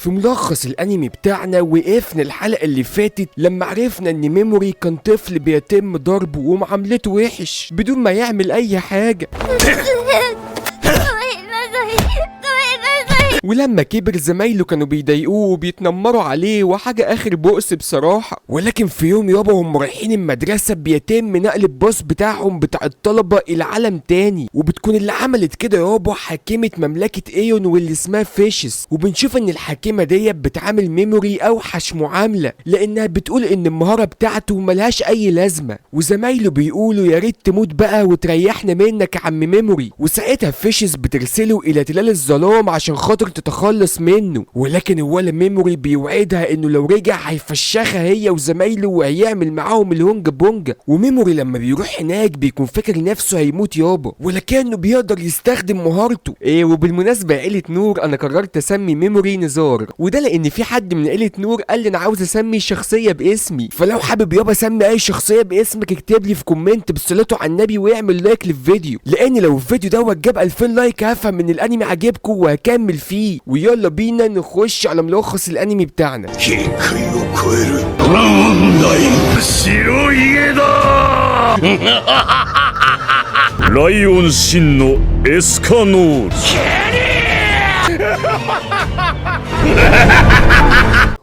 في ملخص الانمي بتاعنا وقفنا الحلقة اللي فاتت لما عرفنا ان ميموري كان طفل بيتم ضربه ومعاملته وحش بدون ما يعمل اي حاجة. ولما كبر زمايله كانوا بيضايقوه وبيتنمروا عليه وحاجة اخر بؤس بصراحة. ولكن في يوم يابا هم رايحين المدرسة بيتم نقل الباص بتاعهم بتاع الطلبة الى عالم تاني، وبتكون اللي عملت كده يابا حاكمة مملكة ايون واللي اسمها فيشس. وبنشوف ان الحاكمة ديت بتعامل ميموري اوحش معاملة لانها بتقول ان المهارة بتاعته ملهاش اي لازمة، وزمايله بيقولوا يا ريت تموت بقى وتريحنا منك يا عم ميموري. وساعتها فيشس بترسله الى تلال الظلام عشان خاطر تتخلص منه، ولكن الولا ميموري بيوعدها انه لو رجع هيفشخها هي وزمايله وهيعمل معاهم الهونج بونجا. وميموري لما بيروح هناك بيكون فاكر نفسه هيموت يابا، ولكنه بيقدر يستخدم مهارته. ايه وبالمناسبة يا عيله نور، انا قررت اسمي ميموري نزار، وده لان في حد من عيله نور قال لي انا عاوز اسمي شخصية باسمي، فلو حابب يابا اسمي اي شخصية باسمك اكتب لي في comment بالصلاة على النبي واعمل like للفيديو، لان لو الفيديو دوت جاب 2000 like هفهم ان الانمي عاجبكم وهكمل فيه. ويلا بينا نخش على ملخص الانمي بتاعنا. 限界を超えるライン白ひげだ。ライオン真のエスカノール。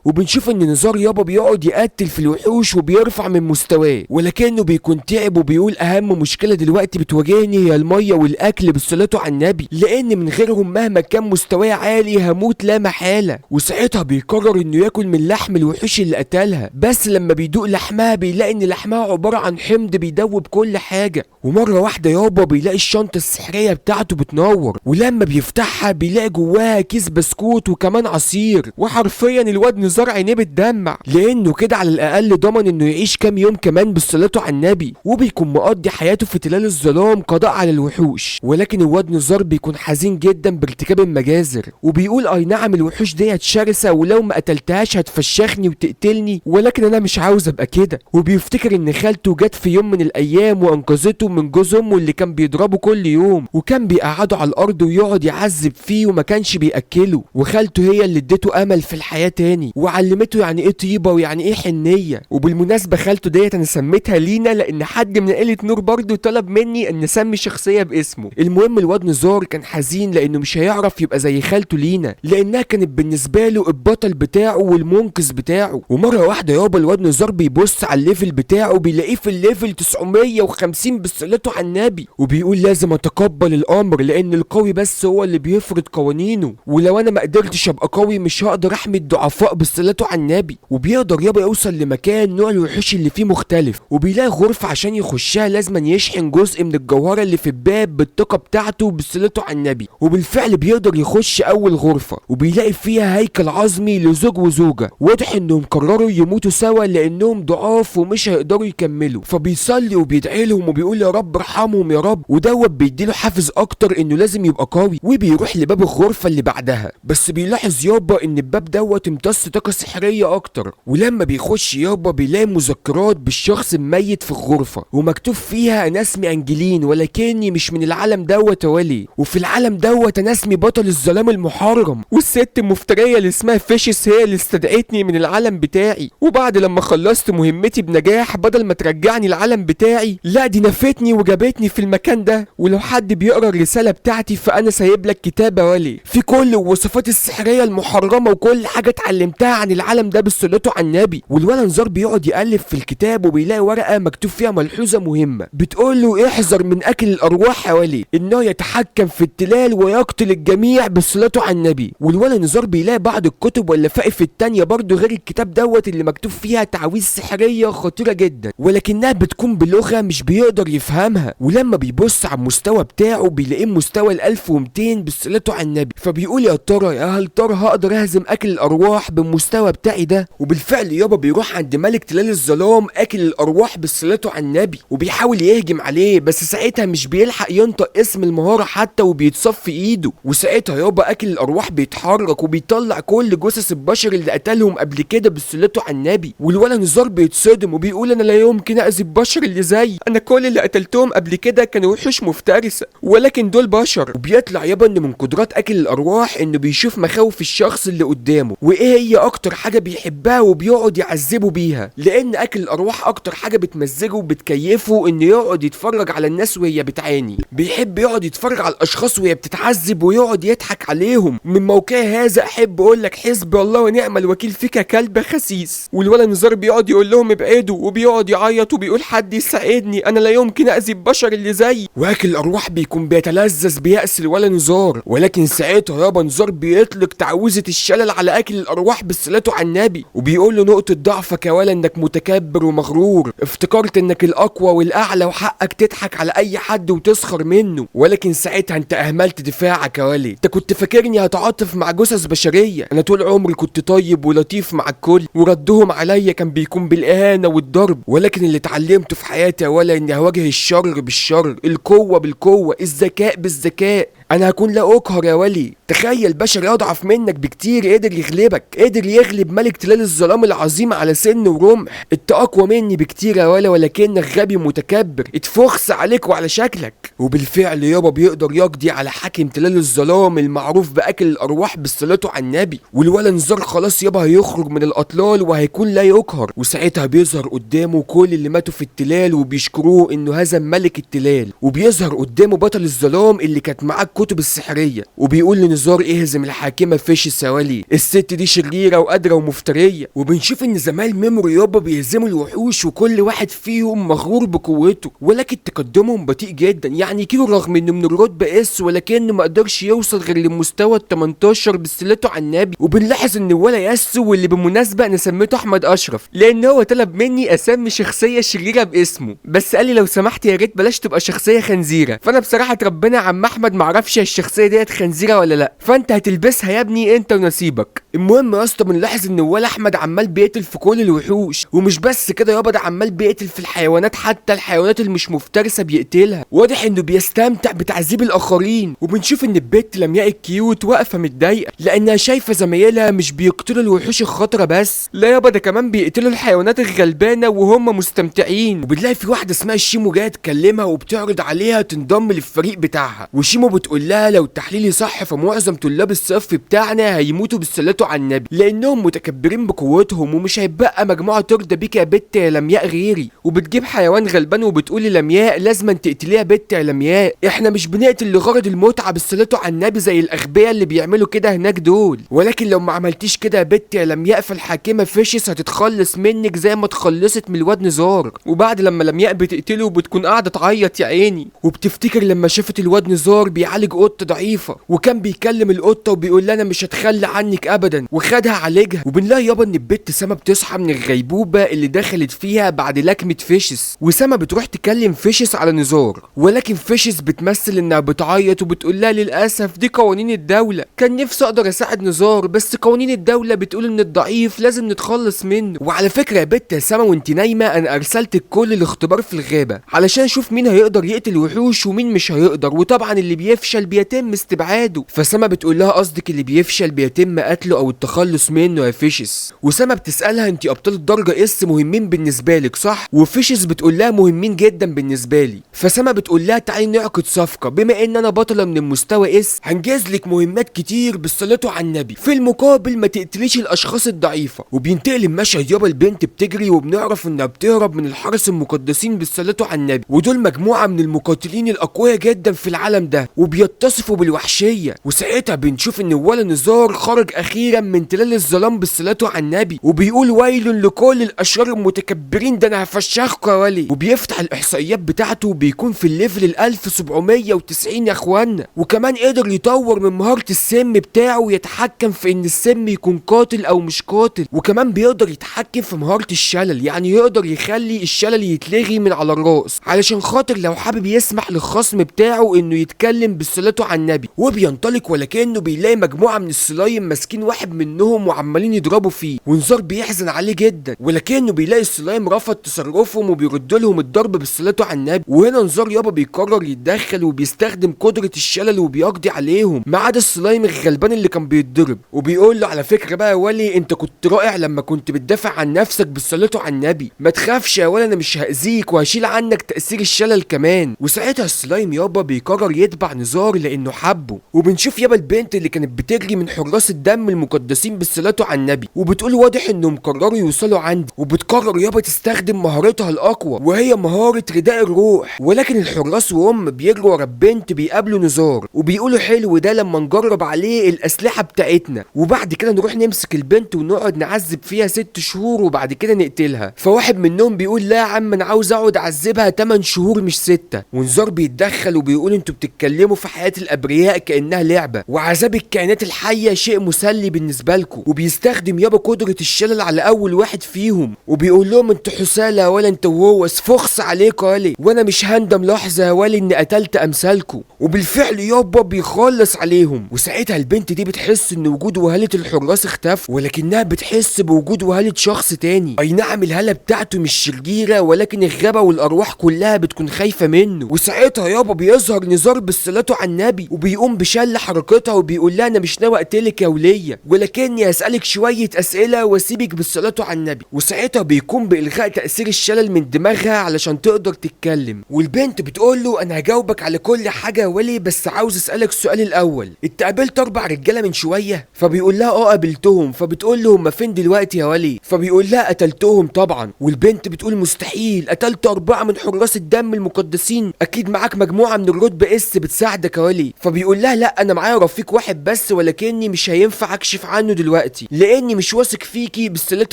وبنشوف ان نزار يابا بيقعد يقتل في الوحوش وبيرفع من مستواه، ولكنه بيكون تعب وبيقول اهم مشكلة دلوقتي بتواجهني هي المية والاكل بالصلاة على النبي، لان من غيرهم مهما كان مستواي عالي هموت لا محالة. وساعتها بيقرر انه ياكل من لحم الوحوش اللي قتلها، بس لما بيدوق لحمها بيلاقي ان لحمها عبارة عن حمض بيدوب كل حاجة. ومرة واحدة يابا بيلاقي الشنطة السحريه بتاعته بتنور، ولما بيفتحها بيلاقي جواها كيس بسكوت وكمان عصير، وحرفيا الواد نزار عينيه بتدمع لانه كده على الاقل ضمن انه يعيش كام يوم كمان بالصلاة على النبي، وبيكون مقضي حياته في تلال الظلام قضاء على الوحوش. ولكن الواد نزار بيكون حزين جدا بارتكاب المجازر، وبيقول اي نعم الوحوش ديت شرسة ولو ما قتلتهاش هتفشخني وتقتلني، ولكن انا مش عاوز ابقى كده. وبيفتكر ان خالته جت في يوم من الايام وانقذته من جوز امه اللي كان بيضربه كل يوم، وكان بيقعده على الارض ويقعد يعذب فيه وما كانش بياكله، وخالته هي اللي اديته امل في الحياة تاني وعلمته يعني ايه طيبة ويعني ايه حنيه. وبالمناسبة خالته ديت انا سميتها لينا لان حد من عيله نور برضو طلب مني ان اسمي شخصية باسمه. المهم الواد نزار كان حزين لانه مش هيعرف يبقى زي خالته لينا، لانها كانت بالنسبة له البطل بتاعه والمنقذ بتاعه. ومرة واحدة يابا الواد نزار بيبص على ال level بتاعه بيلاقيه في ال level 950 بالصلاة على النبي، وبيقول لازم اتقبل الامر لان القوي بس هو اللي بيفرض قوانينه، ولو انا ما قدرتش ابقى قوي مش هقدر احمي الضعفاء بالصلاة على النبي. وبيقدر يابا يوصل لمكان نوع الوحوش اللي فيه مختلف، وبيلاقي غرفة عشان يخشها لازم يشحن جزء من الجوهرة اللي في الباب بالطاقة بتاعته بالصلاة على النبي. وبالفعل بيقدر يخش اول غرفة، وبيلاقي فيها هيكل عظمي لزوج وزوجة، واضح انهم قرروا يموتوا سوا لانهم ضعاف ومش هيقدروا يكملوا، فبيصلي وبيدعي لهم وبيقول يا رب ارحمهم يا رب، ودوت بيديله حافز اكتر انه لازم يبقى قوي. وبيروح لباب الغرفة اللي بعدها، بس بيلاحظ يابا ان الباب دوت امتص طاقة سحرية اكتر، ولما بيخش يابا بيلاقي مذكرات بالشخص الميت في الغرفة ومكتوب فيها انا اسمي انجلين ولكني مش من العالم دوت ولي، وفي العالم دوت انا اسمي بطل الظلام المحرم، والست المفترية اللي اسمها فيشس هي اللي استدعتني من العالم بتاعي، وبعد لما خلصت مهمتي بنجاح بدل ما ترجعني العالم بتاعي لا دي نفتني وجابتني في المكان ده، ولو حد بيقرا الرسالة بتاعتي فانا سايب لك كتابة ولي في كل الوصفات السحرية المحرمة وكل حاجة اتعلمتها عن العالم ده بالصلاة على النبي. والولد نزار بيقعد يقلب في الكتاب وبيلاقي ورقة مكتوب فيها ملحوظة مهمة بتقول له احذر من اكل الارواح حواليه انه يتحكم في التلال ويقتل الجميع بالصلاة على النبي. والولد نزار بيلاقي بعض الكتب واللفائف التانية برضه غير الكتاب دوت اللي مكتوب فيها تعاويذ سحرية خطيرة جدا، ولكنها بتكون بلغة مش بيقدر يفهمها. ولما بيبص على المستوى بتاعه بيلاقيه مستوى ال 1200 بالصلاة على النبي، فبيقول يا ترى يا هل ترى هقدر اهزم اكل الارواح بالمستوى المستوى بتاعي ده. وبالفعل يابا بيروح عند ملك تلال الظلام اكل الارواح بالصلاة على النبي، وبيحاول يهجم عليه، بس ساعتها مش بيلحق ينطق اسم المهارة حتى وبيتصفي ايده. وساعتها يابا اكل الارواح بيتحرك وبيطلع كل جثث البشر اللي قتلهم قبل كده بالصلاة على النبي. والولا نزار بيتصدم وبيقول انا لا يمكن اذي البشر اللي زي انا، كل اللي قتلتهم قبل كده كانوا وحوش مفترسة ولكن دول بشر. وبيطلع يابا ان من قدرات اكل الارواح انه بيشوف مخاوف الشخص اللي قدامه وايه هي اكتر حاجة بيحبها وبيقعد يعذبه بيها، لان اكل الارواح اكتر حاجة بتمزجه وبتكيفه انه يقعد يتفرج على الناس وهي بتعاني، بيحب يقعد يتفرج على الاشخاص وهي بتتعذب ويقعد يضحك عليهم. من موقعي هذا احب اقول لك حسبي الله ونعم الوكيل فيك يا كلب خسيس. والولا نزار بيقعد يقول لهم ابعدوا، وبيقعد يعيط وبيقول حد يساعدني انا لا يمكن اذي البشر اللي زيي. واكل الارواح بيكون بيتلذذ بيأس الولا نزار، ولكن ساعتها يابا نزار بيطلق تعويذه الشلل على اكل الارواح بالصلاة على النبي، وبيقول له نقطة ضعفك يا ولا انك متكبر ومغرور، افتكرت انك الاقوى والاعلى وحقك تضحك على اي حد وتسخر منه، ولكن ساعتها انت اهملت دفاعك يا ولي، انت كنت فاكرني هتعاطف مع جثث بشرية، انا طول عمري كنت طيب ولطيف مع الكل وردهم عليا كان بيكون بالاهانه والضرب، ولكن اللي اتعلمته في حياتي يا ولا اني هواجه الشر بالشر، القوة بالقوة، الذكاء بالذكاء، انا هكون لا اقهر يا ولي. تخيل بشر اضعف منك بكتير قدر يغلبك، قدر يغلب ملك تلال الظلام العظيم على سن ورمح، انت اقوى مني بكتير يا ولا ولكنك غبي متكبر، اتفخس عليك وعلى شكلك. وبالفعل يابا بيقدر يقضي على حاكم تلال الظلام المعروف باكل الارواح بالصلاة على النبي، والولا نزار خلاص يابا هيخرج من الاطلال وهيكون لا يقهر. وساعتها بيظهر قدامه كل اللي ماتوا في التلال وبيشكروه انه هزم ملك التلال، وبيظهر قدامه بطل الظلام اللي كانت معاه الكتب السحريه، وبيقول لنزار اهزم الحاكمة فيشس يا ولي، الست دي شريرة وقادرة ومفتريه. وبنشوف ان زمايل ميموري يابا بيهزموا الوحوش وكل واحد فيهم مغرور بقوته، ولكن تقدمهم بطيء جدا، يعني كيرو رغم انه من الرتبة S ولكنه ما قدرش يوصل غير للمستوى ال 18 بالصلاة على النبي. وبنلاحظ ان ولا ياسو واللي بالمناسبة انا سميته احمد اشرف لان هو طلب مني اسمي شخصية شريرة باسمه، بس قال لي لو سمحت يا ريت بلاش تبقى شخصية خنزيره، فانا بصراحة ربنا عم احمد معرفش الشخصية ديت خنزيره ولا لا، فانت هتلبسها يا ابني انت ونصيبك. المهم يا اسطى بنلاحظ ان ولا احمد عمال بيقتل في كل الوحوش، ومش بس كده يابا ده عمال بيقتل في الحيوانات، حتى الحيوانات اللي مش مفترسة بيقتلها، واضح انه بيستمتع بتعذيب الاخرين. وبنشوف ان البت لمياء ال cute واقفة متضايقة لانها شايفه زمايلها مش بيقتلوا الوحوش الخطرة بس، لا يابا ده كمان بيقتلوا الحيوانات الغلبانه وهم مستمتعين. وبنلاقي في واحدة اسمها شيمو جاية تكلمها وبتعرض عليها تنضم للفريق بتاعها، وشيمو بتقول لها لو تحليلي صح فمعظم طلاب الصف بتاعنا هيموتوا بالصلاة على النبي لانهم متكبرين بقوتهم ومش هيبقى مجموعة ترضى بيك يا بت يا لمياء غيري. وبتجيب حيوان غلبان وبتقول للمياء لازم تقتليها بت يا لمياء، احنا مش بنقتل لغرض المتعة بالصلاة على النبي زي الاغبياء اللي بيعملوا كده هناك دول، ولكن لو ما عملتيش كده يا بت يا لمياء فالحاكمه فيشس هتتخلص منك زي ما اتخلصت من الواد نزار. وبعد لما لمياء بتقتله بتكون قاعدة تعيط يا عيني، وبتفتكر لما شافت الواد نزار بيعالج قطة ضعيفة وكان بيكلم القطة وبيقول لها انا مش هتخلى عنك ابدا، وخدها عالجها. وبنلاقي يابا ان البت سما بتصحى من الغيبوبه اللي دخلت فيها بعد لكمه فيشس، وسما بتروح تكلم فيشس على نزار، ولكن فيشس بتمثل انها بتعيط وبتقول لها للاسف دي قوانين الدولة، كان نفسي اقدر اساعد نزار بس قوانين الدولة بتقول ان الضعيف لازم نتخلص منه. وعلى فكرة يا بت يا سما وانت نايمة انا ارسلت الكل الاختبار في الغابة علشان اشوف مين هيقدر يقتل وحوش ومين مش هيقدر، وطبعا اللي بيفشل بيتم استبعاده. فسما بتقول لها قصدك اللي بيفشل بيتم قتله او التخلص منه يا فيشس؟ وسما بتسالها انت ابطال الدرجة S مهمين بالنسبة لك صح؟ وفيشس بتقول لها مهمين جدا بالنسبة لي. فسما بتقول لها تعالي نعقد صفقة، بما ان انا بطلة من المستوى S هنجز لك مهمات كتير بالصلاة على النبي، في المقابل ما تقتليش الاشخاص الضعيفة. وبينتقل المشهد يابا البنت بتجري وبنعرف انها بتهرب من الحرس المقدسين بالصلاة على النبي، ودول مجموعة من المقاتلين الاقوياء جدا في العالم ده وبيتصفوا بالوحشيه. وساعتها بنشوف ان ولا نزار خرج اخيرا من تلال الظلام بالصلاة على النبي وبيقول ويل لكل الاشرار المتكبرين ده انا هفشخكوا يا ولي. وبيفتح الاحصائيات بتاعته وبيكون في ال level ال 1790 يا اخوانا، وكمان قدر يطور من مهارة السم بتاعه ويتحكم في ان السم يكون قاتل او مش قاتل، وكمان بيقدر يتحكم في مهارة الشلل، يعني يقدر يخلي الشلل يتلغي من على الراس علشان خاطر لو حابب يسمح للخصم بتاعه انه يتكلم بالصلاة على النبي. وبينطلق ولكنه بيلاقي مجموعة من السلايم ماسكين واحد منهم وعمالين يضربوا فيه، ونزار بيحزن عليه جدا، ولكنه بيلاقي السلايم رفض تصرفهم وبيرد لهم الضرب بالصلاة على النبي. وهنا نزار يابا بيقرر يتدخل وبيستخدم قدرة الشلل وبيقضي عليهم ما عدا السلايم الغلبان اللي كان بيتضرب، وبيقول له على فكرة بقى يا ولي انت كنت رائع لما كنت بتدافع عن نفسك بالصلاة على النبي، ما تخافش يا ولي انا مش هأذيك وهشيل عنك تأثير الشلل كمان. وساعتها السلايم يابا بيقرر يتبع نزار لانه حبه. وبنشوف يابا البنت اللي كانت بتجري من حراس الدم المقدسين بالصلاة على النبي، وبتقول واضح انهم قرروا يوصلوا عندي، وبتقرر يابا تستخدم مهارتها الاقوى وهي مهارة رداء الروح. ولكن الحراس وهم بيجروا ورا البنت بيقابلوا نزار وبيقولوا حلو ده لما نجرب عليه الاسلحة بتاعتنا، وبعد كده نروح نمسك البنت ونقعد نعذب فيها 6 شهور وبعد كده نقتلها. فواحد منهم بيقول لا يا عم انا عاوز اقعد اعذبها 8 شهور مش 6. ونزار بيتدخل وبيقول انتوا بتتكلموا في حياة الابرياء كانها لعبة، وعذاب الكائنات الحية شيء مسلي بالنسبة لكم. وبيستخدم يابا قدرة الشلل على اول واحد فيهم وبيقول لهم انتوا حسالة ولا انتوا وهو فخس عليكوا يا ولي، وانا مش هندم لحظة يا ولي اني قتلت امثالكوا. وبالفعل يابا بيخلص عليهم. وساعتها البنت دي بتحس ان وجود وهالة الحراس اختفى، ولكنها بتحس بوجود وهالة شخص تاني. اي نعم الهالة بتاعته مش شريرة، ولكن الغابة والارواح كلها بتكون خايفة منه. وساعتها يابا بيظهر نزار بالصلاة على النبي وبيقوم بشل حركتها وبيقول لها انا مش ناوي اقتلك يا ولية، ولكني هسألك شوية اسئلة واسيبك بالصلاة على النبي. وساعتها بيقوم بالغاء تأثير الشلل من دماغها علشان تقدر تتكلم. والبنت بتقول له انا هجاوبك على كل حاجة يا ولي، بس عاوز اسألك السؤال الاول، انت قابلت 4 رجالة من شوية؟ فبيقول لها اه قابلتهم. فبتقول له هما فين دلوقتي يا ولي؟ فبيقول لها قتلتهم طبعا. والبنت بتقول مستحيل، قتلت 4 من حراس الدم المقدسين، اكيد معاك مجموعة من الرتبة اس بتساعدك يا ولي. فبيقول لها لا انا معايا رفيق واحد بس، ولكني مش هينفع اكشف عنه دلوقتي لاني مش واثق فيكي بالصلاة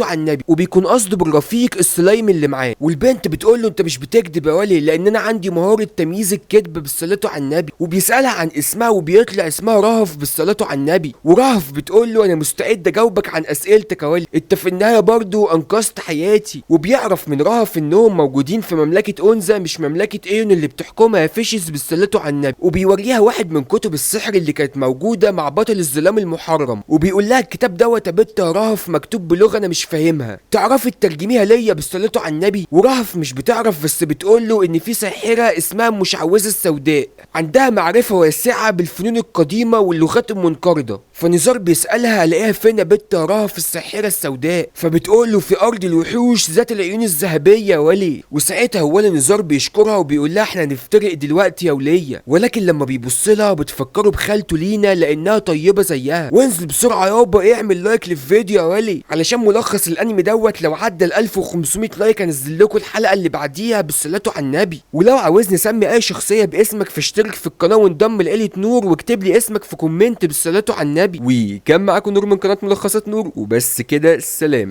على النبي. وبيكون قصده بالرفيق السلايم اللي معاه. والبنت بتقول له انت مش بتكذب يا ولي، لان انا عندي مهارة تمييز الكذب بالصلاة على النبي. وبيسألها عن اسمها وبيطلع اسمها رهف بالصلاة على النبي. ورهف بتقول له انا مستعد اجاوبك عن اسئلتك يا ولي، انت في النهاية برضه انقذت حياتي. وبيعرف من رهف انهم موجودين في مملكة اونزا مش مملكة ايون اللي بتحكمها فيشيس بالصلاة على النبي. وبيوريها واحد من كتب السحر اللي كانت موجودة مع بطل الظلام المحرم، وبيقول لها الكتاب دوت يا بت يا رهف مكتوب بلغة انا مش فاهمها، تعرفي تترجميها ليا بالصلاة على النبي؟ ورهف مش بتعرف، بس بتقول له ان في ساحرة اسمها المشعوذة السوداء عندها معرفة واسعة بالفنون القديمة واللغات المنقرضة. فنزار بيسألها الاقيها فين يا بت يا رهف الساحرة السوداء؟ فبتقول له في ارض الوحوش ذات العيون الذهبية يا ولي. وساعتها هو نزار بيشكرها وبيقول لها احنا هنفترق دلوقتي يا ولية، ولكن لما بيبص لها بتفكره بخالته لينا لانها طيبة زيها. وانزل بسرعة يابا اعمل like للفيديو يا ولي علشان ملخص الانمي دوت لو عدى ال 1500 like هنزل لكم الحلقة اللي بعديها بالصلاة على النبي. ولو عاوزني اسمي اي شخصية باسمك فاشترك في القناة وانضم لعيلة نور واكتب لي اسمك في comment بالصلاة على النبي. وكان معاكم نور من قناة ملخصات نور، وبس كده، سلام.